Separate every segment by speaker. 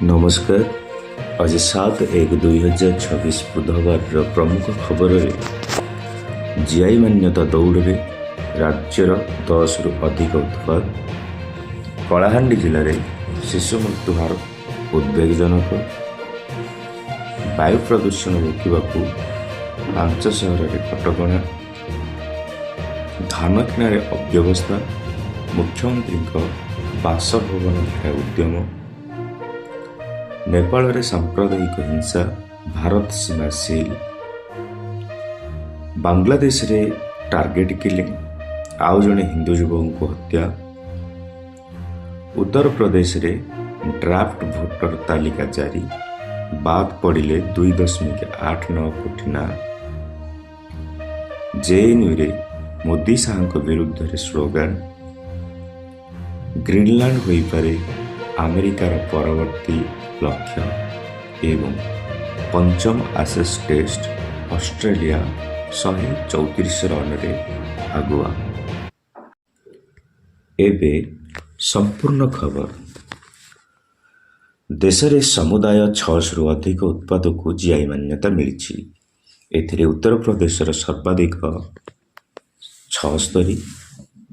Speaker 1: ନମସ୍କାର। ଆଜି 7/1/2026 ବୁଧବାରର ପ୍ରମୁଖ ଖବରରେ ଜିଆଇ ମାନ୍ୟତା ଦୌଡ଼ରେ ରାଜ୍ୟର 10ରୁ ଅଧିକ ଉତ୍ପାଦ, କଳାହାଣ୍ଡି ଜିଲ୍ଲାରେ ଶିଶୁ ମୃତ୍ୟୁହାର ଉଦ୍ବେଗଜନକ, ବାୟୁ ପ୍ରଦୂଷଣ ରୋକିବାକୁ ପାଞ୍ଚ ସହରରେ କଟକଣା, ଧାନ କିଣାରେ ଅବ୍ୟବସ୍ଥା, ମୁଖ୍ୟମନ୍ତ୍ରୀଙ୍କ ବାସଭବନ ଘେରାଉ ଉଦ୍ୟମ, ନେପାଳରେ ସାମ୍ପ୍ରଦାୟିକ ହିଂସା, ଭାରତ ସୀମା ସିଲ୍, ବାଂଲାଦେଶରେ ଟାର୍ଗେଟ କିଲିଂ, ଆଉ ଜଣେ ହିନ୍ଦୁ ଯୁବକଙ୍କୁ ହତ୍ୟା, ଉତ୍ତରପ୍ରଦେଶରେ ଡ୍ରାଫ୍ଟ ଭୋଟର ତାଲିକା ଜାରି, ବାଦ୍ ପଡ଼ିଲେ 2.89 କୋଟି ନାଁ, ଜେଏନ୍ୟୁରେ ମୋଦି ଶାହାଙ୍କ ବିରୁଦ୍ଧରେ ସ୍ଲୋଗାନ, ଗ୍ରୀନଲାଣ୍ଡ ହୋଇପାରେ ଆମେରିକାର ପରବର୍ତ୍ତୀ ଲକ୍ଷ୍ୟ ଏବଂ ପଞ୍ଚମ ଆସେସ୍ ଟେଷ୍ଟ, ଅଷ୍ଟ୍ରେଲିଆ 134 ରନରେ ଆଗୁଆ। ଏବେ ସମ୍ପୂର୍ଣ୍ଣ ଖବର। ଦେଶରେ ସମୁଦାୟ 600ରୁ ଅଧିକ ଉତ୍ପାଦକୁ ଜିଆଇ ମାନ୍ୟତା ମିଳିଛି। ଏଥିରେ ଉତ୍ତରପ୍ରଦେଶର ସର୍ବାଧିକ 76,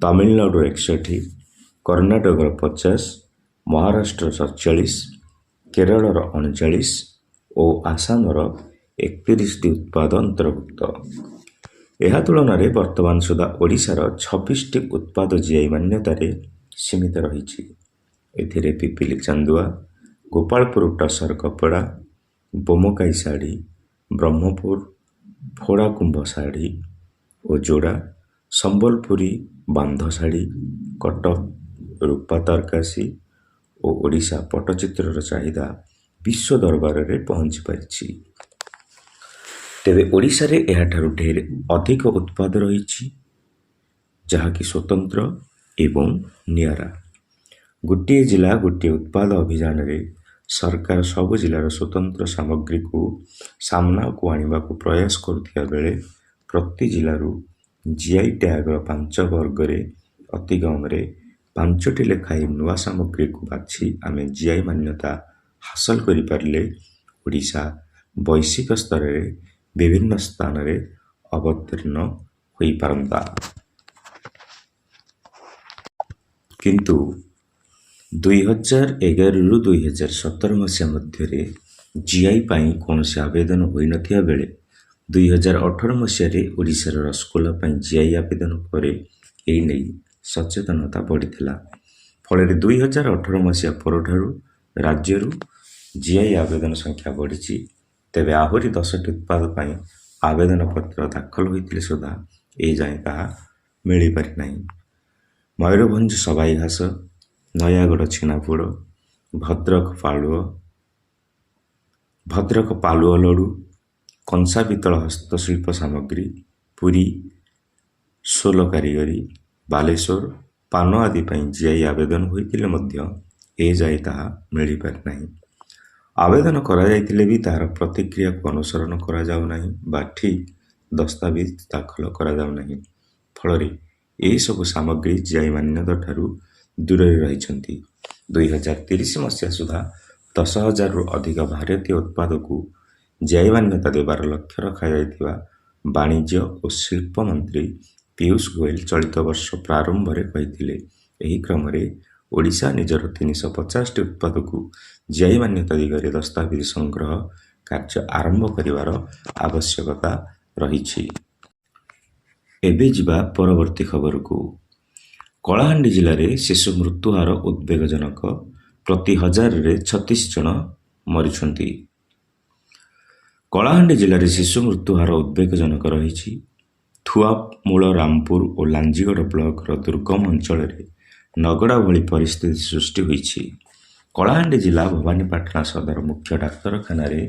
Speaker 1: ତାମିଲନାଡୁର 61, କର୍ଣ୍ଣାଟକର 50, ମହାରାଷ୍ଟ୍ରର 47, କେରଳର 39 ଓ ଆସାମର 31ଟି ଉତ୍ପାଦ ଅନ୍ତର୍ଭୁକ୍ତ। ଏହା ତୁଳନାରେ ବର୍ତ୍ତମାନ ସୁଦ୍ଧା ଓଡ଼ିଶାର 26ଟି ଉତ୍ପାଦ ଜିଆଇ ମାନ୍ୟତାରେ ସୀମିତ ରହିଛି। ଏଥିରେ ପିପିଲି ଚାନ୍ଦୁଆ, ଗୋପାଳପୁର ଟସର କପଡ଼ା, ବୋମକାଇ ଶାଢ଼ୀ, ବ୍ରହ୍ମପୁର ଫୋଡ଼ା କୁମ୍ଭ ଶାଢ଼ୀ ଓ ଯୋଡ଼ା, ସମ୍ବଲପୁରୀ ବାନ୍ଧ ଶାଢ଼ୀ, କଟକ ରୂପା ତାରକାସି ଓ ଓଡ଼ିଶା ପଟ୍ଟଚିତ୍ରର ଚାହିଦା ବିଶ୍ୱ ଦରବାରରେ ପହଞ୍ଚି ପାରିଛି। ତେବେ ଓଡ଼ିଶାରେ ଏହାଠାରୁ ଢେର ଅଧିକ ଉତ୍ପାଦ ରହିଛି, ଯାହାକି ସ୍ୱତନ୍ତ୍ର ଏବଂ ନିଆରା। ଗୋଟିଏ ଜିଲ୍ଲା ଗୋଟିଏ ଉତ୍ପାଦ ଅଭିଯାନରେ ସରକାର ସବୁ ଜିଲ୍ଲାର ସ୍ୱତନ୍ତ୍ର ସାମଗ୍ରୀକୁ ସାମ୍ନାକୁ ଆଣିବାକୁ ପ୍ରୟାସ କରୁଥିବା ବେଳେ ପ୍ରତି ଜିଲ୍ଲାରୁ ଜିଆଇ ଟ୍ୟାଗର ପାଞ୍ଚ ବର୍ଗରେ ଅତିକମ୍ରେ ପାଞ୍ଚଟି ଲେଖାଏଁ ନୂଆ ସାମଗ୍ରୀକୁ ବାଛି ଆମେ ଜିଆଇ ମାନ୍ୟତା ହାସଲ କରିପାରିଲେ ଓଡ଼ିଶା ବୈଶ୍ୱିକ ସ୍ତରରେ ବିଭିନ୍ନ ସ୍ଥାନରେ ଅବତୀର୍ଣ୍ଣ ହୋଇପାରନ୍ତା। କିନ୍ତୁ 2011ରୁ 2017 ମସିହା ମଧ୍ୟରେ ଜିଆଇ ପାଇଁ କୌଣସି ଆବେଦନ ହୋଇନଥିବା ବେଳେ 2018 ମସିହାରେ ଓଡ଼ିଶାର ରସଗୋଲା ପାଇଁ ଜିଆଇ ଆବେଦନ ପରେ ଏ ନେଇ ସଚେତନତା ବଢ଼ିଥିଲା। ଫଳରେ 2018 ମସିହା ପରଠାରୁ ରାଜ୍ୟରୁ ଜିଆଇ ଆବେଦନ ସଂଖ୍ୟା ବଢ଼ିଛି। ତେବେ ଆହୁରି 10ଟି ଉତ୍ପାଦ ପାଇଁ ଆବେଦନ ପତ୍ର ଦାଖଲ ହୋଇଥିଲେ ସୁଦ୍ଧା ଏଯାଏଁ ତାହା ମିଳିପାରିନାହିଁ। ମୟୂରଭଞ୍ଜ ସବାଇ ଘାସ, ନୟାଗଡ଼ ଛେନାପୋଡ଼, ଭଦ୍ରକ ପାଲୁଅ ଲଡ଼ୁ, କଂସା ପିତ୍ତଳ ହସ୍ତଶିଳ୍ପ ସାମଗ୍ରୀ, ପୁରୀ ସୋଲ କାରିଗରୀ, ବାଲେଶ୍ୱର ପାନ ଆଦି ପାଇଁ ଜିଆଇ ଆବେଦନ ହୋଇଥିଲେ ମଧ୍ୟ ଏଯାଏ ତାହା ମିଳିପାରିନାହିଁ। ଆବେଦନ କରାଯାଇଥିଲେ ବି ତାହାର ପ୍ରତିକ୍ରିୟାକୁ ଅନୁସରଣ କରାଯାଉନାହିଁ ବା ଠିକ୍ ଦସ୍ତାବିଜ ଦାଖଲ କରାଯାଉନାହିଁ। ଫଳରେ ଏସବୁ ସାମଗ୍ରୀ ଜିଆଇ ମାନ୍ୟତାଠାରୁ ଦୂରରେ ରହିଛନ୍ତି। 2030 ମସିହା ସୁଦ୍ଧା 10,000ରୁ ଅଧିକ ଭାରତୀୟ ଉତ୍ପାଦକୁ ଜିଆଇ ମାନ୍ୟତା ଦେବାର ଲକ୍ଷ୍ୟ ରଖାଯାଇଥିବା ବାଣିଜ୍ୟ ଓ ଶିଳ୍ପ ମନ୍ତ୍ରୀ ପୀୟୂଷ ଗୋଏଲ ଚଳିତ ବର୍ଷ ପ୍ରାରମ୍ଭରେ କହିଥିଲେ। ଏହି କ୍ରମରେ ଓଡ଼ିଶା ନିଜର 350ଟି ଉତ୍ପାଦକୁ ଜିଆଇ ମାନ୍ୟତା ଦିଗରେ ଦସ୍ତାବିଜ ସଂଗ୍ରହ କାର୍ଯ୍ୟ ଆରମ୍ଭ କରିବାର ଆବଶ୍ୟକତା ରହିଛି। ଏବେ ଯିବା ପରବର୍ତ୍ତୀ ଖବରକୁ। କଳାହାଣ୍ଡି ଜିଲ୍ଲାରେ ଶିଶୁ ମୃତ୍ୟୁହାର ଉଦ୍ବେଗଜନକ। ପ୍ରତି ହଜାରରେ 36 ଜଣ ମରୁଛନ୍ତି। କଳାହାଣ୍ଡି ଜିଲ୍ଲାରେ ଶିଶୁ ମୃତ୍ୟୁହାର ଉଦ୍ବେଗଜନକ ରହିଛି। ଥୁଆମୂଳ ରାମପୁର ଓ ଲାଞ୍ଜିଗଡ଼ ବ୍ଲକର ଦୁର୍ଗମ ଅଞ୍ଚଳରେ ନଗଡ଼ା ଭଳି ପରିସ୍ଥିତି ସୃଷ୍ଟି ହୋଇଛି। କଳାହାଣ୍ଡି ଜିଲ୍ଲା ଭବାନୀପାଟଣା ସଦର ମୁଖ୍ୟ ଡାକ୍ତରଖାନାରେ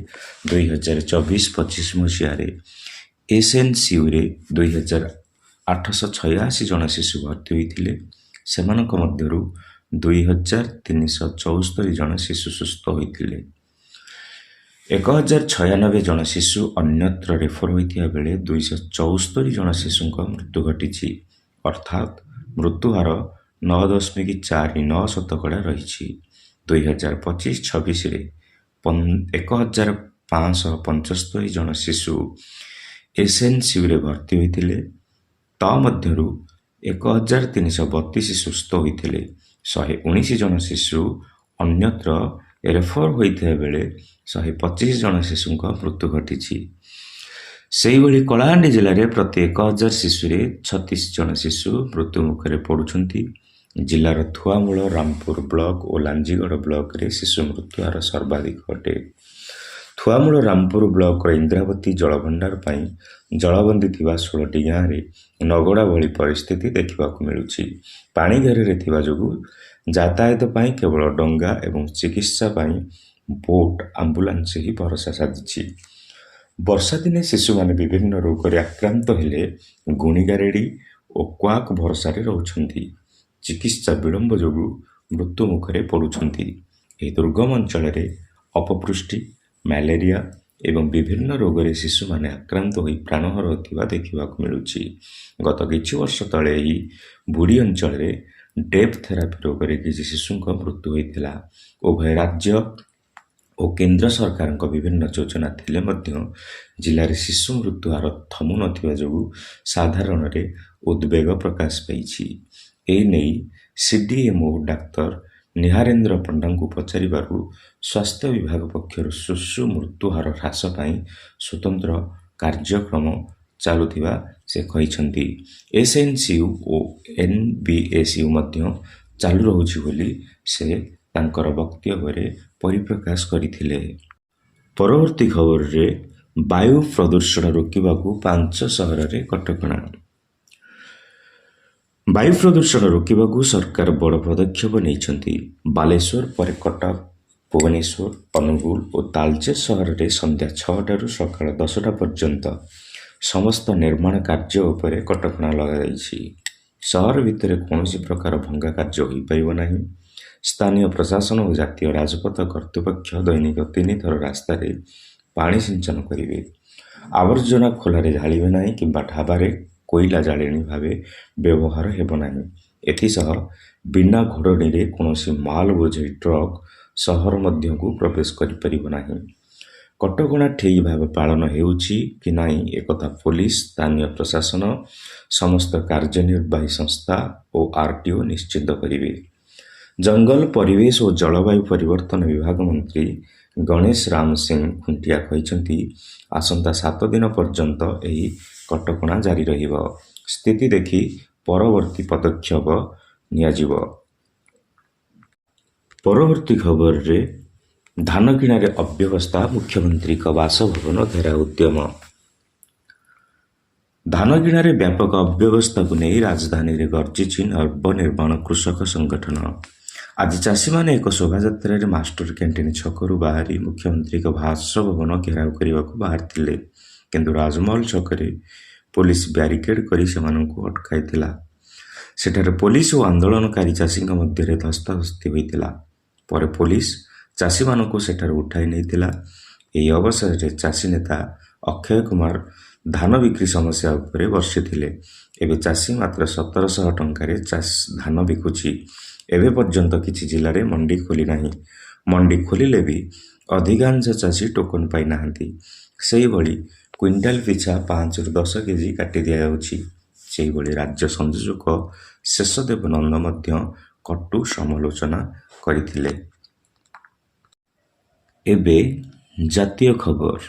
Speaker 1: 2024-25 ମସିହାରେ ଏସ୍ଏନ୍ସିୟୁରେ 2886 ଜଣ ଶିଶୁ ଭର୍ତ୍ତି ହୋଇଥିଲେ। ସେମାନଙ୍କ ମଧ୍ୟରୁ 2374 ଜଣ ଶିଶୁ ସୁସ୍ଥ ହୋଇଥିଲେ। 1096 ଜଣ ଶିଶୁ ଅନ୍ୟତ୍ର ରେଫର ହୋଇଥିବା ବେଳେ 274 ଜଣ ଶିଶୁଙ୍କ ମୃତ୍ୟୁ ଘଟିଛି। ଅର୍ଥାତ୍ ମୃତ୍ୟୁହାର 9.49 ଶତକଡ଼ା ରହିଛି। 2025-26ରେ 1575 ଜଣ ଶିଶୁ ଏସ୍ଏନ୍ସିୟୁରେ ଭର୍ତ୍ତି ହୋଇଥିଲେ। ତନ୍ମଧ୍ୟରୁ 1332 ସୁସ୍ଥ ହୋଇଥିଲେ। 119 ଜଣ ଶିଶୁ ଅନ୍ୟତ୍ର ରେଫର ହୋଇଥିବା ବେଳେ 125 ଜଣ ଶିଶୁଙ୍କ ମୃତ୍ୟୁ ଘଟିଛି। ସେହିଭଳି କଳାହାଣ୍ଡି ଜିଲ୍ଲାରେ ପ୍ରତି 1000 ଶିଶୁରେ 36 ଜଣ ଶିଶୁ ମୃତ୍ୟୁମୁଖରେ ପଡ଼ୁଛନ୍ତି। ଜିଲ୍ଲାର ଥୁଆମୂଳ ରାମପୁର ବ୍ଲକ ଓ ଲାଞ୍ଜିଗଡ଼ ବ୍ଲକରେ ଶିଶୁ ମୃତ୍ୟୁହାର ସର୍ବାଧିକ ଅଟେ। ଥୁଆମୂଳ ରାମପୁର ବ୍ଲକର ଇନ୍ଦ୍ରାବତୀ ଜଳଭଣ୍ଡାର ପାଇଁ ଜଳବନ୍ଦୀ ଥିବା 16ଟି ଗାଁରେ ନଗଡ଼ା ଭଳି ପରିସ୍ଥିତି ଦେଖିବାକୁ ମିଳୁଛି। ପାଣି ଘେରରେ ଥିବା ଯୋଗୁଁ ଯାତାୟାତ ପାଇଁ କେବଳ ଡଙ୍ଗା ଏବଂ ଚିକିତ୍ସା ପାଇଁ ବୋଟ୍ ଆମ୍ବୁଲାନ୍ସ ହିଁ ଭରସା ସାଜିଛି। ବର୍ଷାଦିନେ ଶିଶୁମାନେ ବିଭିନ୍ନ ରୋଗରେ ଆକ୍ରାନ୍ତ ହେଲେ ଗୁଣିଗାରେଡ଼ି ଓ କ୍ୱାକ୍ ଭରସାରେ ରହୁଛନ୍ତି। ଚିକିତ୍ସା ବିଳମ୍ବ ଯୋଗୁଁ ମୃତ୍ୟୁମୁଖରେ ପଡ଼ୁଛନ୍ତି। ଏହି ଦୁର୍ଗମ ଅଞ୍ଚଳରେ ଅପପୁଷ୍ଟି, ମ୍ୟାଲେରିଆ ଏବଂ ବିଭିନ୍ନ ରୋଗରେ ଶିଶୁମାନେ ଆକ୍ରାନ୍ତ ହୋଇ ପ୍ରାଣ ହରାଉଥିବା ଦେଖିବାକୁ ମିଳୁଛି। ଗତ କିଛି ବର୍ଷ ତଳେ ଏହି ବୁଡ଼ି ଅଞ୍ଚଳରେ ଡିଫ୍ଥେରିଆ ରୋଗରେ କିଛି ଶିଶୁଙ୍କ ମୃତ୍ୟୁ ହୋଇଥିଲା। ଉଭୟ ରାଜ୍ୟ ଓ କେନ୍ଦ୍ର ସରକାରଙ୍କ ବିଭିନ୍ନ ଯୋଜନା ଥିଲେ ମଧ୍ୟ ଜିଲ୍ଲାରେ ଶିଶୁ ମୃତ୍ୟୁ ହାର ଥମୁନଥିବା ଯୋଗୁଁ ସାଧାରଣରେ ଉଦ୍ବେଗ ପ୍ରକାଶ ପାଇଛି। ଏନେଇ ସିଡିଏମ୍ଓ ଡାକ୍ତର ନିହାରେନ୍ଦ୍ର ପଣ୍ଡାଙ୍କୁ ପଚାରିବାରୁ ସ୍ୱାସ୍ଥ୍ୟ ବିଭାଗ ପକ୍ଷରୁ ଶିଶୁ ମୃତ୍ୟୁହାର ହ୍ରାସ ପାଇଁ ସ୍ୱତନ୍ତ୍ର କାର୍ଯ୍ୟକ୍ରମ ଚାଲୁଥିବା ସେ କହିଛନ୍ତି। ଏସ୍ଏନ୍ସିୟୁ ଓ ଏନ୍ବିଏସିୟୁ ମଧ୍ୟ ଚାଲୁ ରହୁଛି ବୋଲି ସେ ତାଙ୍କର ବକ୍ତବ୍ୟରେ ପରିପ୍ରକାଶ କରିଥିଲେ। ପରବର୍ତ୍ତୀ ଖବରରେ, ବାୟୁ ପ୍ରଦୂଷଣ ରୋକିବାକୁ ପାଞ୍ଚ ସହରରେ କଟକଣା। ବାୟୁ ପ୍ରଦୂଷଣ ରୋକିବାକୁ ସରକାର ବଡ଼ ପଦକ୍ଷେପ ନେଇଛନ୍ତି। ବାଲେଶ୍ୱର ପରେ କଟକ, ଭୁବନେଶ୍ୱର, ଅନୁଗୁଳ ଓ ତାଳଚେର ସହରରେ ସନ୍ଧ୍ୟା 6ଟାରୁ ସକାଳ 10ଟା ପର୍ଯ୍ୟନ୍ତ ସମସ୍ତ ନିର୍ମାଣ କାର୍ଯ୍ୟ ଉପରେ କଟକଣା ଲଗାଯାଇଛି। ସହର ଭିତରେ କୌଣସି ପ୍ରକାର ଭଙ୍ଗା କାର୍ଯ୍ୟ ହୋଇପାରିବ ନାହିଁ। ସ୍ଥାନୀୟ ପ୍ରଶାସନ ଓ ଜାତୀୟ ରାଜପଥ କର୍ତ୍ତୃପକ୍ଷ ଦୈନିକ ତିନି ଥର ରାସ୍ତାରେ ପାଣି ସିଞ୍ଚନ କରିବେ। ଆବର୍ଜନା ଖୋଲାରେ ଢାଳିବେ ନାହିଁ କିମ୍ବା ଢାବାରେ କୋଇଲା ଜାଳେଣି ଭାବେ ବ୍ୟବହାର ହେବ ନାହିଁ। ଏଥିସହ ବିନା ଘୋଡ଼ଣୀରେ କୌଣସି ମାଲ ବୋଝେଇ ଟ୍ରକ୍ ସହର ମଧ୍ୟକୁ ପ୍ରବେଶ କରିପାରିବ ନାହିଁ। କଟକଣା ଠିକ୍ ଭାବେ ପାଳନ ହେଉଛି କି ନାହିଁ, ଏକଥା ପୋଲିସ, ସ୍ଥାନୀୟ ପ୍ରଶାସନ, ସମସ୍ତ କାର୍ଯ୍ୟନିର୍ବାହୀ ସଂସ୍ଥା ଓ ଆରଟିଓ ନିଶ୍ଚିତ କରିବେ। ଜଙ୍ଗଲ, ପରିବେଶ ଓ ଜଳବାୟୁ ପରିବର୍ତ୍ତନ ବିଭାଗ ମନ୍ତ୍ରୀ ଗଣେଶ ରାମ ସିଂ ଖୁଣ୍ଟିଆ କହିଛନ୍ତି, ଆସନ୍ତା 7 ଦିନ ପର୍ଯ୍ୟନ୍ତ ଏହି କଟକଣା ଜାରି ରହିବ। ସ୍ଥିତି ଦେଖି ପରବର୍ତ୍ତୀ ପଦକ୍ଷେପ ନିଆଯିବ। ପରବର୍ତ୍ତୀ ଖବରରେ, ଧାନ କିଣାରେ ଅବ୍ୟବସ୍ଥା, ମୁଖ୍ୟମନ୍ତ୍ରୀଙ୍କ ବାସଭବନ ଘେରାଉ ଉଦ୍ୟମ। ଧାନ କିଣାରେ ବ୍ୟାପକ ଅବ୍ୟବସ୍ଥାକୁ ନେଇ ରାଜଧାନୀରେ ଗର୍ଜିଛି ନବନିର୍ମାଣ କୃଷକ ସଂଗଠନ। ଆଜି ଚାଷୀମାନେ ଏକ ଶୋଭାଯାତ୍ରାରେ ମାଷ୍ଟର କ୍ୟାଣ୍ଟିନ୍ ଛକରୁ ବାହାରି ମୁଖ୍ୟମନ୍ତ୍ରୀଙ୍କ ବାସଭବନ ଘେରାଉ କରିବାକୁ ବାହାରିଥିଲେ। କିନ୍ତୁ ରାଜମହଲ ଛକରେ ପୋଲିସ ବ୍ୟାରିକେଡ୍ କରି ସେମାନଙ୍କୁ ଅଟକାଇଥିଲା। ସେଠାରେ ପୋଲିସ ଓ ଆନ୍ଦୋଳନକାରୀ ଚାଷୀଙ୍କ ମଧ୍ୟରେ ଧସ୍ତାଧସ୍ତି ହୋଇଥିଲା। ପରେ ପୋଲିସ ଚାଷୀମାନଙ୍କୁ ସେଠାରୁ ଉଠାଇ ନେଇଥିଲା। ଏହି ଅବସରରେ ଚାଷୀ ନେତା ଅକ୍ଷୟ କୁମାର ଧାନ ବିକ୍ରି ସମସ୍ୟା ଉପରେ ବର୍ଷିଥିଲେ। ଏବେ ଚାଷୀ ମାତ୍ର 1700 ଟଙ୍କାରେ ଧାନ ବିକୁଛି। ଏବେ ପର୍ଯ୍ୟନ୍ତ କିଛି ଜିଲ୍ଲାରେ ମଣ୍ଡି ଖୋଲିନାହିଁ। ମଣ୍ଡି ଖୋଲିଲେ ବି ଅଧିକାଂଶ ଚାଷୀ ଟୋକନ ପାଇନାହାନ୍ତି। ସେହିଭଳି କୁଇଣ୍ଟାଲ ପିଛା 5ରୁ 10 କେଜି କାଟି ଦିଆଯାଉଛି। ସେହିଭଳି ରାଜ୍ୟ ସଂଯୋଜକ ଶେଷଦେବ ନନ୍ଦ ମଧ୍ୟ କଟୁ ସମାଲୋଚନା କରିଥିଲେ। ଏବେ ଜାତୀୟ ଖବର।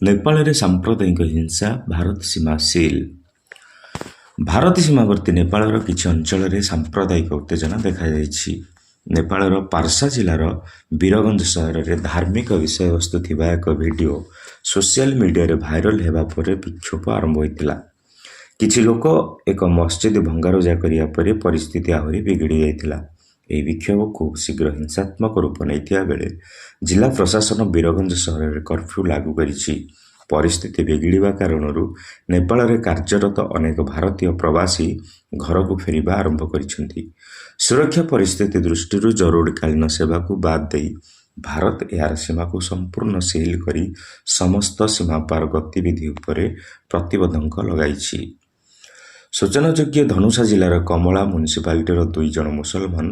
Speaker 1: ନେପାଳରେ ସାମ୍ପ୍ରଦାୟିକ ହିଂସା, ଭାରତ ସୀମା ସିଲ୍। ଭାରତ ସୀମାବର୍ତ୍ତୀ ନେପାଳର କିଛି ଅଞ୍ଚଳରେ ସାମ୍ପ୍ରଦାୟିକ ଉତ୍ତେଜନା ଦେଖାଯାଇଛି। ନେପାଳର ପାର୍ସା ଜିଲ୍ଲାର ବୀରଗଞ୍ଜ ସହରରେ ଧାର୍ମିକ ବିଷୟବସ୍ତୁ ଥିବା ଏକ ଭିଡିଓ ସୋସିଆଲ ମିଡିଆରେ ଭାଇରାଲ ହେବା ପରେ ବିକ୍ଷୋଭ ଆରମ୍ଭ ହୋଇଥିଲା। କିଛି ଲୋକ ଏକ ମସଜିଦ ଭଙ୍ଗାରୁଜା କରିବା ପରେ ପରିସ୍ଥିତି ଆହୁରି ବିଗିଡ଼ି ଯାଇଥିଲା। ଏହି ବିକ୍ଷୋଭ ଖୁବ୍ ଶୀଘ୍ର ହିଂସାତ୍ମକ ରୂପ ନେଇଥିବା ବେଳେ ଜିଲ୍ଲା ପ୍ରଶାସନ ବୀରଗଞ୍ଜ ସହରରେ କର୍ଫ୍ୟୁ ଲାଗୁ କରିଛି। ପରିସ୍ଥିତି ବିଗିଡ଼ିବା କାରଣରୁ ନେପାଳରେ କାର୍ଯ୍ୟରତ ଅନେକ ଭାରତୀୟ ପ୍ରବାସୀ ଘରକୁ ଫେରିବା ଆରମ୍ଭ କରିଛନ୍ତି। ସୁରକ୍ଷା ପରିସ୍ଥିତି ଦୃଷ୍ଟିରୁ ଜରୁରୀକାଳୀନ ସେବାକୁ ବାଦ୍ ଦେଇ ଭାରତ ଏହାର ସୀମାକୁ ସମ୍ପୂର୍ଣ୍ଣ ସିଲ୍ କରି ସମସ୍ତ ସୀମାପାର ଗତିବିଧି ଉପରେ ପ୍ରତିବନ୍ଧକ ଲଗାଇଛି। ସୂଚନାଯୋଗ୍ୟ, ଧନୁଷା ଜିଲ୍ଲାର କମଳା ମ୍ୟୁନିସିପାଲିଟିର ଦୁଇ ଜଣ ମୁସଲମାନ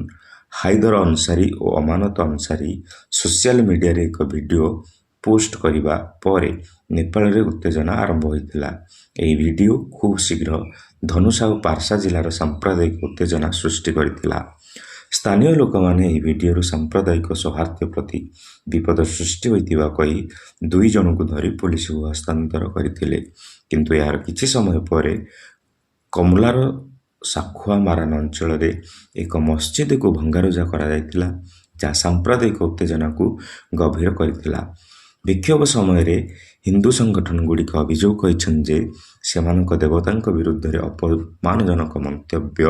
Speaker 1: ହାଇଦର ଅନସାରୀ ଓ ଅମାନତ ଅନସାରୀ ସୋସିଆଲ ମିଡିଆରେ ଏକ ଭିଡିଓ ପୋଷ୍ଟ କରିବା ପରେ ନେପାଳରେ ଉତ୍ତେଜନା ଆରମ୍ଭ ହୋଇଥିଲା। ଏହି ଭିଡିଓ ଖୁବ୍ ଶୀଘ୍ର ଧନୁଷା ଓ ପାର୍ସା ଜିଲ୍ଲାର ସାମ୍ପ୍ରଦାୟିକ ଉତ୍ତେଜନା ସୃଷ୍ଟି କରିଥିଲା। ସ୍ଥାନୀୟ ଲୋକମାନେ ଏହି ଭିଡିଓରୁ ସାମ୍ପ୍ରଦାୟିକ ସୌହାର୍ଦ୍ଦ୍ୟ ପ୍ରତି ବିପଦ ସୃଷ୍ଟି ହୋଇଥିବା କହି ଦୁଇ ଜଣଙ୍କୁ ଧରି ପୋଲିସକୁ ହସ୍ତାନ୍ତର କରିଥିଲେ। କିନ୍ତୁ ଏହାର କିଛି ସମୟ ପରେ କମଲାର ସାଖୁଆମାରାନ ଅଞ୍ଚଳରେ ଏକ ମସଜିଦକୁ ଭଙ୍ଗାରୁଜା କରାଯାଇଥିଲା, ଯାହା ସାମ୍ପ୍ରଦାୟିକ ଉତ୍ତେଜନାକୁ ଗଭୀର କରିଥିଲା। ବିକ୍ଷୋଭ ସମୟରେ ହିନ୍ଦୁ ସଂଗଠନଗୁଡ଼ିକ ଅଭିଯୋଗ କରିଛନ୍ତି ଯେ ସେମାନଙ୍କ ଦେବତାଙ୍କ ବିରୁଦ୍ଧରେ ଅପମାନଜନକ ମନ୍ତବ୍ୟ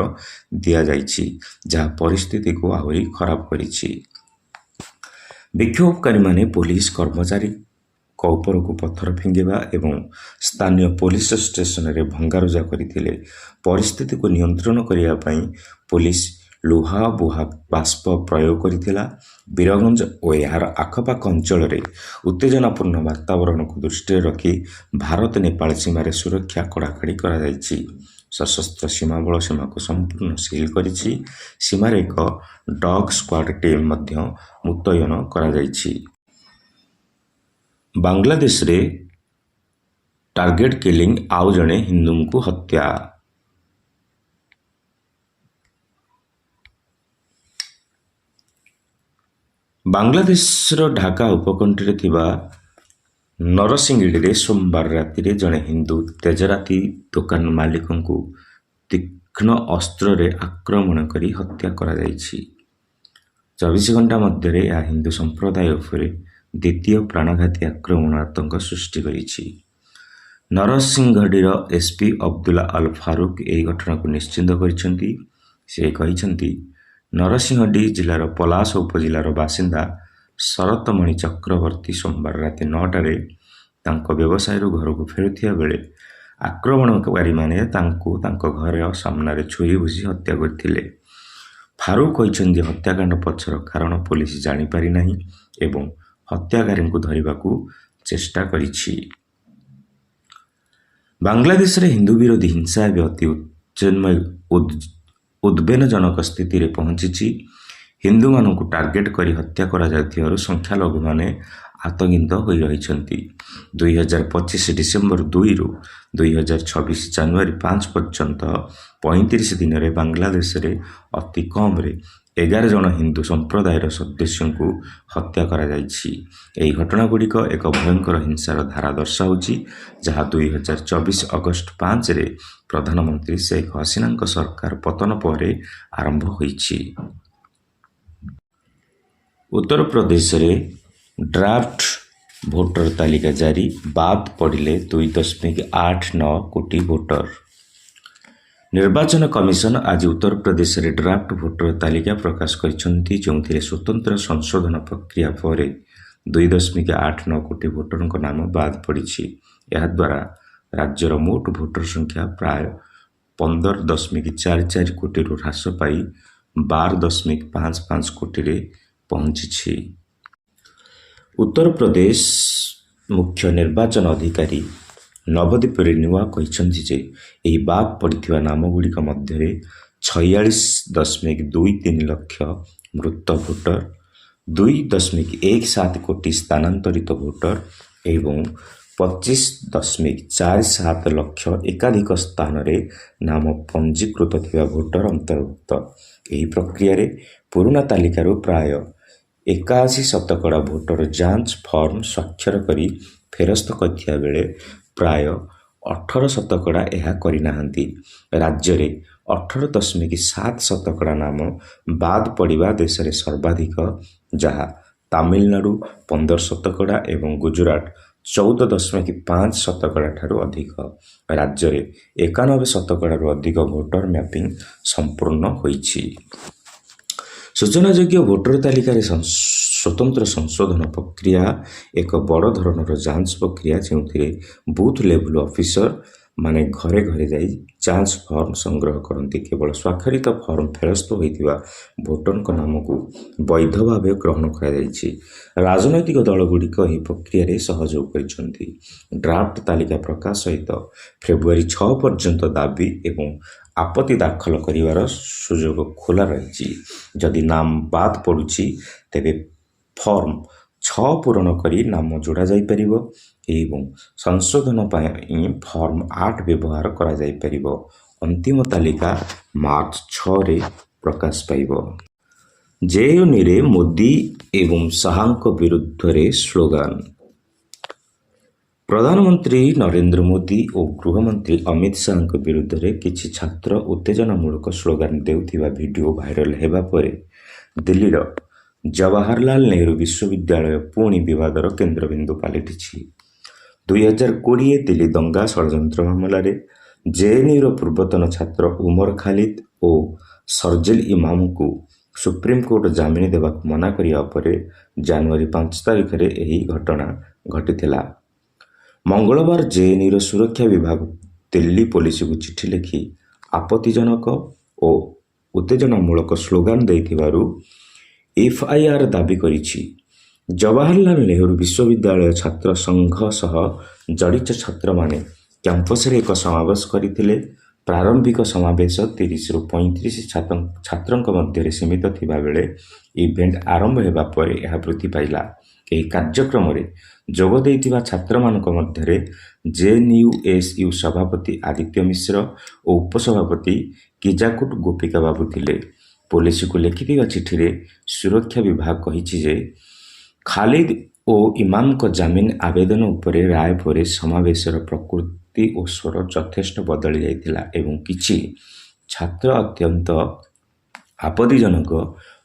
Speaker 1: ଦିଆଯାଇଛି, ଯାହା ପରିସ୍ଥିତିକୁ ଆହୁରି ଖରାପ କରିଛି। ବିକ୍ଷୋଭକାରୀମାନେ ପୋଲିସ କର୍ମଚାରୀଙ୍କ ଉପରକୁ ପଥର ଫିଙ୍ଗିବା ଏବଂ ସ୍ଥାନୀୟ ପୋଲିସ ଷ୍ଟେସନରେ ଭଙ୍ଗାରୁଜା କରିଥିଲେ। ପରିସ୍ଥିତିକୁ ନିୟନ୍ତ୍ରଣ କରିବା ପାଇଁ ପୋଲିସ ଲୁହବୁହା ବାଷ୍ପ ପ୍ରୟୋଗ କରିଥିଲା। ବୀରଗଞ୍ଜ ଓ ଏହାର ଆଖପାଖ ଅଞ୍ଚଳରେ ଉତ୍ତେଜନାପୂର୍ଣ୍ଣ ବାତାବରଣକୁ ଦୃଷ୍ଟିରେ ରଖି ଭାରତ ନେପାଳ ସୀମାରେ ସୁରକ୍ଷା କଡ଼ାକଡ଼ି କରାଯାଇଛି। ସଶସ୍ତ୍ର ସୀମା ବଳ ସୀମାକୁ ସମ୍ପୂର୍ଣ୍ଣ ସିଲ୍ କରିଛି। ସୀମାରେ ଏକ ଡଗ୍ ସ୍କ୍ୱାଡ୍ ଟିମ୍ ମଧ୍ୟ ମୁତୟନ କରାଯାଇଛି। ବାଂଲାଦେଶରେ ଟାର୍ଗେଟ କିଲିଂ, ଆଉ ଜଣେ ହିନ୍ଦୁଙ୍କୁ ହତ୍ୟା। ବାଂଲାଦେଶର ଢାକା ଉପକଣ୍ଠରେ ଥିବା ନରସିଙ୍ଗଡିରେ ସୋମବାର ରାତିରେ ଜଣେ ହିନ୍ଦୁ ତେଜରାତି ଦୋକାନ ମାଲିକଙ୍କୁ ତୀକ୍ଷ୍ଣ ଅସ୍ତ୍ରରେ ଆକ୍ରମଣ କରି ହତ୍ୟା କରାଯାଇଛି। 24 ଘଣ୍ଟା ମଧ୍ୟରେ ଏହା ହିନ୍ଦୁ ସମ୍ପ୍ରଦାୟ ଉପରେ ଦ୍ୱିତୀୟ ପ୍ରାଣଘାତୀ ଆକ୍ରମଣ ଆତଙ୍କ ସୃଷ୍ଟି କରିଛି। ନରସିଂହଡିର ଏସ୍ପି ଅବଦୁଲ୍ଲା ଅଲ ଫାରୁକ ଏହି ଘଟଣାକୁ ନିଶ୍ଚିତ କରିଛନ୍ତି। ସେ କହିଛନ୍ତି, ନରସିଂହଡି ଜିଲ୍ଲାର ପଲାଶ ଉପଜିଲ୍ଲାର ବାସିନ୍ଦା ଶରତ ମଣି ଚକ୍ରବର୍ତ୍ତୀ ସୋମବାର ରାତି 9ଟାରେ ତାଙ୍କ ବ୍ୟବସାୟରୁ ଘରକୁ ଫେରୁଥିବା ବେଳେ ଆକ୍ରମଣକାରୀମାନେ ତାଙ୍କୁ ତାଙ୍କ ଘର ସାମ୍ନାରେ ଛୁରୀ ଭୁସି ହତ୍ୟା କରିଥିଲେ। ଫାରୁକ କହିଛନ୍ତି ଯେ ହତ୍ୟାକାଣ୍ଡ ପଛର କାରଣ ପୋଲିସ ଜାଣିପାରି ନାହିଁ ଏବଂ ହତ୍ୟାକାରୀଙ୍କୁ ଧରିବାକୁ ଚେଷ୍ଟା କରିଛି। ବାଂଲାଦେଶରେ ହିନ୍ଦୁ ବିରୋଧୀ ହିଂସା ଏବେ ଅତି ଉଦ୍ବେଗଜନକ ସ୍ଥିତିରେ ପହଞ୍ଚିଛି। ହିନ୍ଦୁମାନଙ୍କୁ ଟାର୍ଗେଟ କରି ହତ୍ୟା କରାଯାଉଥିବାରୁ ସଂଖ୍ୟାଲଘୁମାନେ ଆତଙ୍କିତ ହୋଇ ରହିଛନ୍ତି। 2025 ଡିସେମ୍ବର 2ରୁ 2026 ଜାନୁଆରୀ 5 ପର୍ଯ୍ୟନ୍ତ 35 ଦିନରେ ବାଂଲାଦେଶରେ ଅତି କମରେ 11 ଜଣ ହିନ୍ଦୁ ସମ୍ପ୍ରଦାୟର ସଦସ୍ୟଙ୍କୁ ହତ୍ୟା କରାଯାଇଛି। ଏହି ଘଟଣାଗୁଡ଼ିକ ଏକ ଭୟଙ୍କର ହିଂସାର ଧାରା ଦର୍ଶାଉଛି, ଯାହା 2024 ଅଗଷ୍ଟ 5ରେ ପ୍ରଧାନମନ୍ତ୍ରୀ ଶେଖ ହସିନାଙ୍କ ସରକାର ପତନ ପରେ ଆରମ୍ଭ ହୋଇଛି। ଉତ୍ତରପ୍ରଦେଶରେ ଡ୍ରାଫ୍ଟ ଭୋଟର ତାଲିକା ଜାରି, ବାଦ୍ ପଡ଼ିଲେ 2.89 କୋଟି ଭୋଟର। ନିର୍ବାଚନ କମିଶନ ଆଜି ଉତ୍ତରପ୍ରଦେଶରେ ଡ୍ରାଫ୍ଟ ଭୋଟର ତାଲିକା ପ୍ରକାଶ କରିଛନ୍ତି, ଯେଉଁଥିରେ ସ୍ୱତନ୍ତ୍ର ସଂଶୋଧନ ପ୍ରକ୍ରିୟା ପରେ 2.89 କୋଟି ଭୋଟରଙ୍କ ନାମ ବାଦ୍ ପଡ଼ିଛି। ଏହାଦ୍ୱାରା ରାଜ୍ୟର ମୋଟ ଭୋଟର ସଂଖ୍ୟା ପ୍ରାୟ 15.44 କୋଟିରୁ ହ୍ରାସ ପାଇ 12.55 କୋଟିରେ ପହଞ୍ଚିଛି। ଉତ୍ତରପ୍ରଦେଶ ମୁଖ୍ୟ ନିର୍ବାଚନ ଅଧିକାରୀ ନବଦୀପ ରେନୁଆ କହିଛନ୍ତି ଯେ ଏହି ବାଦ୍ ପଡ଼ିଥିବା ନାମଗୁଡ଼ିକ ମଧ୍ୟରେ 46.23 ଲକ୍ଷ ମୃତ ଭୋଟର, 2.17 କୋଟି ସ୍ଥାନାନ୍ତରିତ ଭୋଟର ଏବଂ 25.47 ଲକ୍ଷ ଏକାଧିକ ସ୍ଥାନରେ ନାମ ପଞ୍ଜୀକୃତ ଥିବା ଭୋଟର ଅନ୍ତର୍ଭୁକ୍ତ। ଏହି ପ୍ରକ୍ରିୟାରେ ପୁରୁଣା ତାଲିକାରୁ ପ୍ରାୟ 81% ଭୋଟର ଯାଞ୍ଚ ଫର୍ମ ସ୍ୱାକ୍ଷର କରି ଫେରସ୍ତ କରିଥିବା ବେଳେ ପ୍ରାୟ 18% ଏହା କରିନାହାନ୍ତି। ରାଜ୍ୟରେ 18.7% ନାମ ବାଦ୍ ପଡ଼ିବା ଦେଶରେ ସର୍ବାଧିକ, ଯାହା ତାମିଲନାଡୁ 15% ଏବଂ ଗୁଜରାଟ 14.5% ଠାରୁ ଅଧିକ। ରାଜ୍ୟରେ 91%ରୁ ଅଧିକ ଭୋଟର ମ୍ୟାପିଂ ସମ୍ପୂର୍ଣ୍ଣ ହୋଇଛି। ସୂଚନାଯୋଗ୍ୟ, ଭୋଟର ତାଲିକାରେ ସ୍ୱତନ୍ତ୍ର ସଂଶୋଧନ ପ୍ରକ୍ରିୟା ଏକ ବଡ଼ ଧରଣର ଯାଞ୍ଚ ପ୍ରକ୍ରିୟା, ଯେଉଁଥିରେ ବୁଥ୍ ଲେଭେଲ୍ ଅଫିସର ମାନେ ଘରେ ଘରେ ଯାଇ ଯାଞ୍ଚ ଫର୍ମ ସଂଗ୍ରହ କରନ୍ତି। କେବଳ ସ୍ୱାକ୍ଷରିତ ଫର୍ମ ଫେରସ୍ତ ହୋଇଥିବା ଭୋଟରଙ୍କ ନାମକୁ ବୈଧ ଭାବେ ଗ୍ରହଣ କରାଯାଇଛି। ରାଜନୈତିକ ଦଳଗୁଡ଼ିକ ଏହି ପ୍ରକ୍ରିୟାରେ ସହଯୋଗ କରିଛନ୍ତି। ଡ୍ରାଫ୍ଟ ତାଲିକା ପ୍ରକାଶ ସହିତ ଫେବୃଆରୀ 6 ପର୍ଯ୍ୟନ୍ତ ଦାବି ଏବଂ ଆପତ୍ତି ଦାଖଲ କରିବାର ସୁଯୋଗ ଖୋଲା ରହିଛି। ଯଦି ନାମ ବାଦ୍ ପଡ଼ୁଛି, ତେବେ ଫର୍ମ 6 ପୂରଣ କରି ନାମ ଯୋଡ଼ା ଯାଇପାରିବ ଏବଂ ସଂଶୋଧନ ପାଇଁ ଫର୍ମ 8 ବ୍ୟବହାର କରାଯାଇପାରିବ। ଅନ୍ତିମ ତାଲିକା ମାର୍ଚ୍ଚ 6ରେ ପ୍ରକାଶ ପାଇବ। ଜେଏନ୍ୟୁରେ ମୋଦି ଏବଂ ଶାହାଙ୍କ ବିରୁଦ୍ଧରେ ସ୍ଲୋଗାନ। ପ୍ରଧାନମନ୍ତ୍ରୀ ନରେନ୍ଦ୍ର ମୋଦି ଓ ଗୃହମନ୍ତ୍ରୀ ଅମିତ ଶାହାଙ୍କ ବିରୁଦ୍ଧରେ କିଛି ଛାତ୍ର ଉତ୍ତେଜନାମୂଳକ ସ୍ଲୋଗାନ ଦେଉଥିବା ଭିଡିଓ ଭାଇରାଲ ହେବା ପରେ ଦିଲ୍ଲୀର ଜବାହରଲାଲ ନେହେରୁ ବିଶ୍ୱବିଦ୍ୟାଳୟ ପୁଣି ବିବାଦର କେନ୍ଦ୍ରବିନ୍ଦୁ ପାଲଟିଛି। 2020 ଦିଲ୍ଲୀ ଦଙ୍ଗା ଷଡ଼ଯନ୍ତ୍ର ମାମଲାରେ ଜେଏନ୍ୟୁର ପୂର୍ବତନ ଛାତ୍ର ଉମର ଖାଲିଦ ଓ ଶର୍ଜିଲ ଇମାମଙ୍କୁ ସୁପ୍ରିମକୋର୍ଟ ଜାମିନ ଦେବାକୁ ମନା କରିବା ପରେ ଜାନୁଆରୀ 5 ତାରିଖରେ ଏହି ଘଟଣା ଘଟିଥିଲା। ମଙ୍ଗଳବାର ଜେଏନ୍ୟୁର ସୁରକ୍ଷା ବିଭାଗ ଦିଲ୍ଲୀ ପୋଲିସକୁ ଚିଠି ଲେଖି ଆପତ୍ତିଜନକ ଓ ଉତ୍ତେଜନାମୂଳକ ସ୍ଲୋଗାନ ଦେଇଥିବାରୁ ଏଫ୍ଆଇଆର୍ ଦାବି କରିଛି। ଜବାହରଲାଲ ନେହେରୁ ବିଶ୍ୱବିଦ୍ୟାଳୟ ଛାତ୍ର ସଂଘ ସହ ଜଡ଼ିତ ଛାତ୍ରମାନେ କ୍ୟାମ୍ପସରେ ଏକ ସମାବେଶ କରିଥିଲେ। ପ୍ରାରମ୍ଭିକ ସମାବେଶ 30ରୁ 35 ଛାତ୍ରଙ୍କ ମଧ୍ୟରେ ସୀମିତ ଥିବାବେଳେ ଇଭେଣ୍ଟ ଆରମ୍ଭ ହେବା ପରେ ଏହା ବୃଦ୍ଧି ପାଇଲା। ଏହି କାର୍ଯ୍ୟକ୍ରମରେ ଯୋଗ ଦେଇଥିବା ଛାତ୍ରମାନଙ୍କ ମଧ୍ୟରେ ଜେଏନ୍ୟୁଏସ୍ୟୁ ସଭାପତି ଆଦିତ୍ୟ ମିଶ୍ର ଓ ଉପସଭାପତି କିଜାକୁଟ ଗୋପିକା ବାବୁ ଥିଲେ। ପୋଲିସକୁ ଲେଖିଥିବା ଚିଠିରେ ସୁରକ୍ଷା ବିଭାଗ କହିଛି ଯେ ଖାଲିଦ ଓ ଇମାମଙ୍କ ଜାମିନ ଆବେଦନ ଉପରେ ରାୟ ପରେ ସମାବେଶର ପ୍ରକୃତି ଓ ସ୍ୱର ଯଥେଷ୍ଟ ବଦଳି ଯାଇଥିଲା ଏବଂ କିଛି ଛାତ୍ର ଅତ୍ୟନ୍ତ ଆପତ୍ତିଜନକ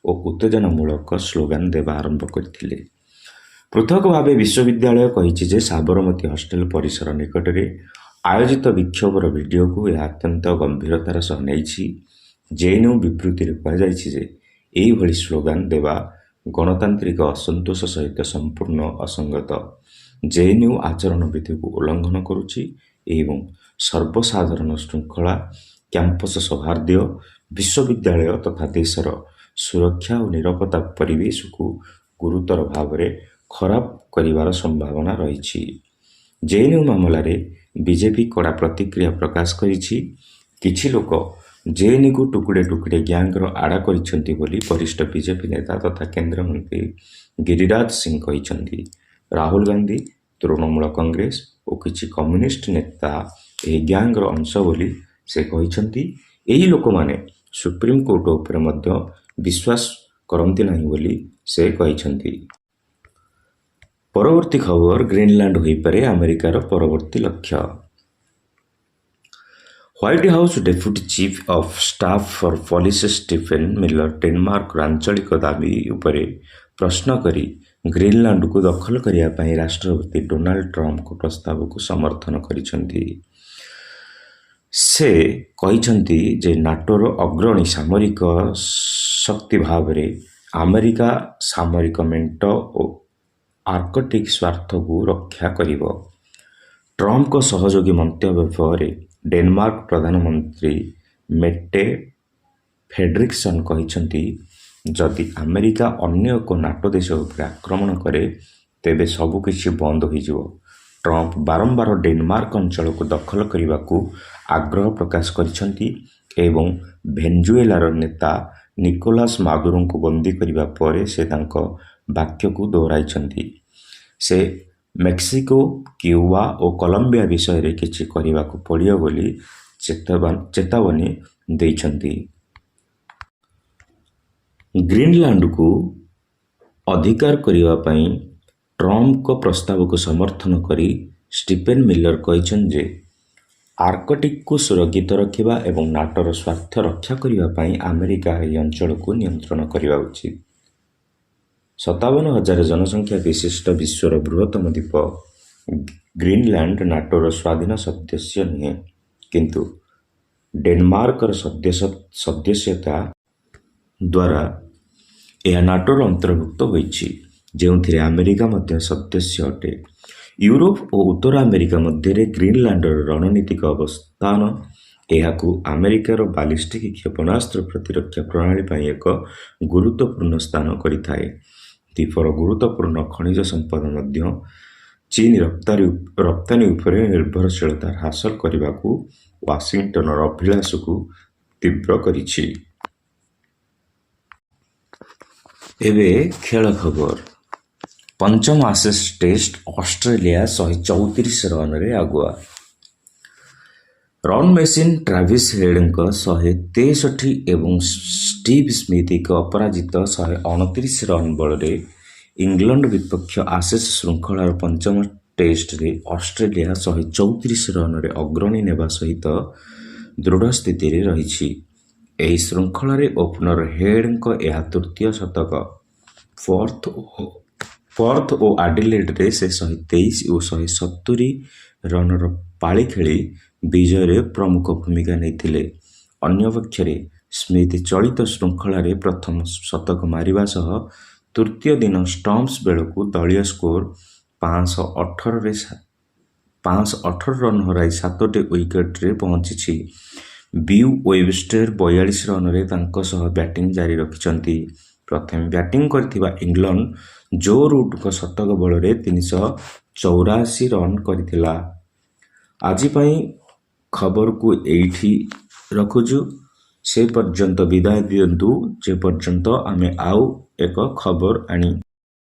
Speaker 1: ଓ ଉତ୍ତେଜନାମୂଳକ ସ୍ଲୋଗାନ ଦେବା ଆରମ୍ଭ କରିଥିଲେ। ପୃଥକ ଭାବେ ବିଶ୍ୱବିଦ୍ୟାଳୟ କହିଛି ଯେ ସାବରମତୀ ହଷ୍ଟେଲ ପରିସର ନିକଟରେ ଆୟୋଜିତ ବିକ୍ଷୋଭର ଭିଡିଓକୁ ଏହା ଅତ୍ୟନ୍ତ ଗମ୍ଭୀରତାର ସହ ନେଇଛି। ଜେଏନ୍ୟୁ ବିବୃତ୍ତିରେ କୁହାଯାଇଛି ଯେ ଏହିଭଳି ସ୍ଲୋଗାନ ଦେବା ଗଣତାନ୍ତ୍ରିକ ଅସନ୍ତୋଷ ସହିତ ସମ୍ପୂର୍ଣ୍ଣ ଅସଙ୍ଗତ, ଜେଏନ୍ୟୁ ଆଚରଣ ବିଧିକୁ ଉଲ୍ଲଂଘନ କରୁଛି ଏବଂ ସର୍ବସାଧାରଣ ଶୃଙ୍ଖଳା, କ୍ୟାମ୍ପସ ସୌହାର୍ଦ୍ଦ୍ୟ, ବିଶ୍ୱବିଦ୍ୟାଳୟ ତଥା ଦେଶର ସୁରକ୍ଷା ଓ ନିରାପତ୍ତା ପରିବେଶକୁ ଗୁରୁତର ଭାବରେ ଖରାପ କରିବାର ସମ୍ଭାବନା ରହିଛି। ଜେଏନ୍ୟୁ ମାମଲାରେ ବିଜେପି କଡ଼ା ପ୍ରତିକ୍ରିୟା ପ୍ରକାଶ କରିଛି। କିଛି ଲୋକ ଜେଏନ୍ୟୁକୁ ଟୁକୁଡ଼େ ଟୁକୁଡ଼େ ଗ୍ୟାଙ୍ଗର ଆଡ଼ା କରିଛନ୍ତି ବୋଲି ବରିଷ୍ଠ ବିଜେପି ନେତା ତଥା କେନ୍ଦ୍ରମନ୍ତ୍ରୀ ଗିରିରାଜ ସିଂ କହିଛନ୍ତି। ରାହୁଲ ଗାନ୍ଧୀ, ତୃଣମୂଳ କଂଗ୍ରେସ ଓ କିଛି କମ୍ୟୁନିଷ୍ଟ ନେତା ଏହି ଗ୍ୟାଙ୍ଗର ଅଂଶ ବୋଲି ସେ କହିଛନ୍ତି। ଏହି ଲୋକମାନେ ସୁପ୍ରିମକୋର୍ଟ ଉପରେ ମଧ୍ୟ ବିଶ୍ୱାସ କରନ୍ତି ନାହିଁ ବୋଲି ସେ କହିଛନ୍ତି। ପରବର୍ତ୍ତୀ ଖବର, ଗ୍ରୀନଲ୍ୟାଣ୍ଡ ହୋଇପାରେ ଆମେରିକାର ପରବର୍ତ୍ତୀ ଲକ୍ଷ୍ୟ। White House Deputy Chief of Staff for Policy Stephen Miller ଡେନମାର୍କର ଆଞ୍ଚଳିକ ଦାବି ଉପରେ ପ୍ରଶ୍ନ କରି ଗ୍ରୀନଲ୍ୟାଣ୍ଡକୁ ଦଖଲ କରିବା ପାଇଁ ରାଷ୍ଟ୍ରପତି ଡୋନାଲ୍ଡ ଟ୍ରମ୍ପଙ୍କ ପ୍ରସ୍ତାବକୁ ସମର୍ଥନ କରିଛନ୍ତି। ସେ କହିଛନ୍ତି ଯେ ନାଟୋର ଅଗ୍ରଣୀ ସାମରିକ ଶକ୍ତି ଭାବରେ ଆମେରିକା ସାମରିକ ମେଣ୍ଟ ଓ ଆର୍କଟିକ୍ ସ୍ୱାର୍ଥକୁ ରକ୍ଷା କରିବ। ଟ୍ରମ୍ପଙ୍କ ସହଯୋଗୀ ମନ୍ତବ୍ୟ ପରେ ଡେନମାର୍କ ପ୍ରଧାନମନ୍ତ୍ରୀ ମେଟେ ଫ୍ରେଡ୍ରିକ୍ସନ୍ କହିଛନ୍ତି, ଯଦି ଆମେରିକା ଅନ୍ୟ ଏକ ନାଟୋ ଦେଶ ଉପରେ ଆକ୍ରମଣ କରେ, ତେବେ ସବୁକିଛି ବନ୍ଦ ହୋଇଯିବ। ଟ୍ରମ୍ପ ବାରମ୍ବାର ଡେନମାର୍କ ଅଞ୍ଚଳକୁ ଦଖଲ କରିବାକୁ ଆଗ୍ରହ ପ୍ରକାଶ କରିଛନ୍ତି ଏବଂ ଭେନେଜୁଏଲାର ନେତା ନିକୋଲାସ ମାଦୁରୋଙ୍କୁ ବନ୍ଦୀ କରିବା ପରେ ସେ ତାଙ୍କ ବାକ୍ୟକୁ ଦୋହରାଇଛନ୍ତି। ସେ ମେକ୍ସିକୋ, କ୍ୟୁବା ଓ କଲମ୍ବିଆ ବିଷୟରେ କିଛି କରିବାକୁ ପଡ଼ିବ ବୋଲି ଚେତାବନୀ ଦେଇଛନ୍ତି। ଗ୍ରୀନଲ୍ୟାଣ୍ଡକୁ ଅଧିକାର କରିବା ପାଇଁ ଟ୍ରମ୍ପଙ୍କ ପ୍ରସ୍ତାବକୁ ସମର୍ଥନ କରି ଷ୍ଟିଫେନ୍ ମିଲର କହିଛନ୍ତି ଯେ ଆର୍କଟିକକୁ ସୁରକ୍ଷିତ ରଖିବା ଏବଂ ନାଟୋର ସ୍ୱାର୍ଥ ରକ୍ଷା କରିବା ପାଇଁ ଆମେରିକା ଏହି ଅଞ୍ଚଳକୁ ନିୟନ୍ତ୍ରଣ କରିବା ଉଚିତ। 57,000 ଜନସଂଖ୍ୟା ବିଶିଷ୍ଟ ବିଶ୍ୱର ବୃହତ୍ତମ ଦ୍ୱୀପ ଗ୍ରୀନଲ୍ୟାଣ୍ଡ ନାଟୋର ସ୍ୱାଧୀନ ସଦସ୍ୟ ନୁହେଁ, କିନ୍ତୁ ଡେନମାର୍କର ସଦସ୍ୟତା ଦ୍ୱାରା ଏହା ନାଟୋର ଅନ୍ତର୍ଭୁକ୍ତ ହୋଇଛି, ଯେଉଁଥିରେ ଆମେରିକା ମଧ୍ୟ ସଦସ୍ୟ ଅଟେ। ୟୁରୋପ ଓ ଉତ୍ତର ଆମେରିକା ମଧ୍ୟରେ ଗ୍ରୀନଲ୍ୟାଣ୍ଡର ରଣନୀତିକ ଅବସ୍ଥାନ ଏହାକୁ ଆମେରିକାର ବାଲିଷ୍ଟିକ୍ କ୍ଷେପଣାସ୍ତ୍ର ପ୍ରତିରକ୍ଷା ପ୍ରଣାଳୀ ପାଇଁ ଏକ ଗୁରୁତ୍ୱପୂର୍ଣ୍ଣ ସ୍ଥାନ କରିଥାଏ। ଦ୍ୱୀପର ଗୁରୁତ୍ୱପୂର୍ଣ୍ଣ ଖଣିଜ ସମ୍ପଦ ମଧ୍ୟ ଚୀନ ରପ୍ତାନି ଉପରେ ନିର୍ଭରଶୀଳତା ହ୍ରାସ କରିବାକୁ ୱାଶିଂଟନର ଅଭିଳାଷକୁ ତୀବ୍ର କରିଛି। ଏବେ ଖେଳ ଖବର। ପଞ୍ଚମ ଆସେସ୍ ଟେଷ୍ଟ, ଅଷ୍ଟ୍ରେଲିଆ 134 ରନରେ ଆଗୁଆ। ରନ୍ ମେସିନ୍ ଟ୍ରାଭିସ୍ ହେଡ୍ଙ୍କ 163 ଏବଂ ଷ୍ଟିଭ୍ ସ୍ମିଥ୍ଙ୍କ ଅପରାଜିତ 129 ରନ୍ ବଳରେ ଇଂଲଣ୍ଡ ବିପକ୍ଷ ଆସେସ୍ ଶୃଙ୍ଖଳାର ପଞ୍ଚମ ଟେଷ୍ଟରେ ଅଷ୍ଟ୍ରେଲିଆ 134 ରନରେ ଅଗ୍ରଣୀ ନେବା ସହିତ ଦୃଢ଼ ସ୍ଥିତିରେ ରହିଛି। ଏହି ଶୃଙ୍ଖଳାରେ ଓପନର ହେଡ୍ଙ୍କ ଏହା ତୃତୀୟ ଶତକ। ପର୍ଥ ଓ ଆଡିଲେଡ୍‌ରେ ସେ 123 ଓ 170 ରନର ପାଳି ଖେଳି ବିଜୟରେ ପ୍ରମୁଖ ଭୂମିକା ନେଇଥିଲେ। ଅନ୍ୟପକ୍ଷରେ ସ୍ମିଥ୍ ଚଳିତ ଶୃଙ୍ଖଳାରେ ପ୍ରଥମ ଶତକ ମାରିବା ସହ ତୃତୀୟ ଦିନ ଷ୍ଟମ୍ପ୍ସ ବେଳକୁ ଦଳୀୟ ସ୍କୋର 518 ରନ୍ ହରାଇ ସାତୋଟି ୱିକେଟରେ ପହଞ୍ଚିଛି। ବିଉ ୱେବଷ୍ଟର 42 ରନରେ ତାଙ୍କ ସହ ବ୍ୟାଟିଂ ଜାରି ରଖିଛନ୍ତି। ପ୍ରଥମେ ବ୍ୟାଟିଂ କରିଥିବା ଇଂଲଣ୍ଡ ଜୋ ରୁଟ୍‌ଙ୍କ ଶତକ ବଳରେ 384 ରନ୍ କରିଥିଲା। ଆଜି ପାଇଁ ଖବରକୁ ଏଇଠି ରଖୁଛୁ। ସେ ପର୍ଯ୍ୟନ୍ତ ବିଦାୟ ଦିଅନ୍ତୁ, ଯେ ପର୍ଯ୍ୟନ୍ତ ଆମେ ଆଉ ଏକ ଖବର ଆଣି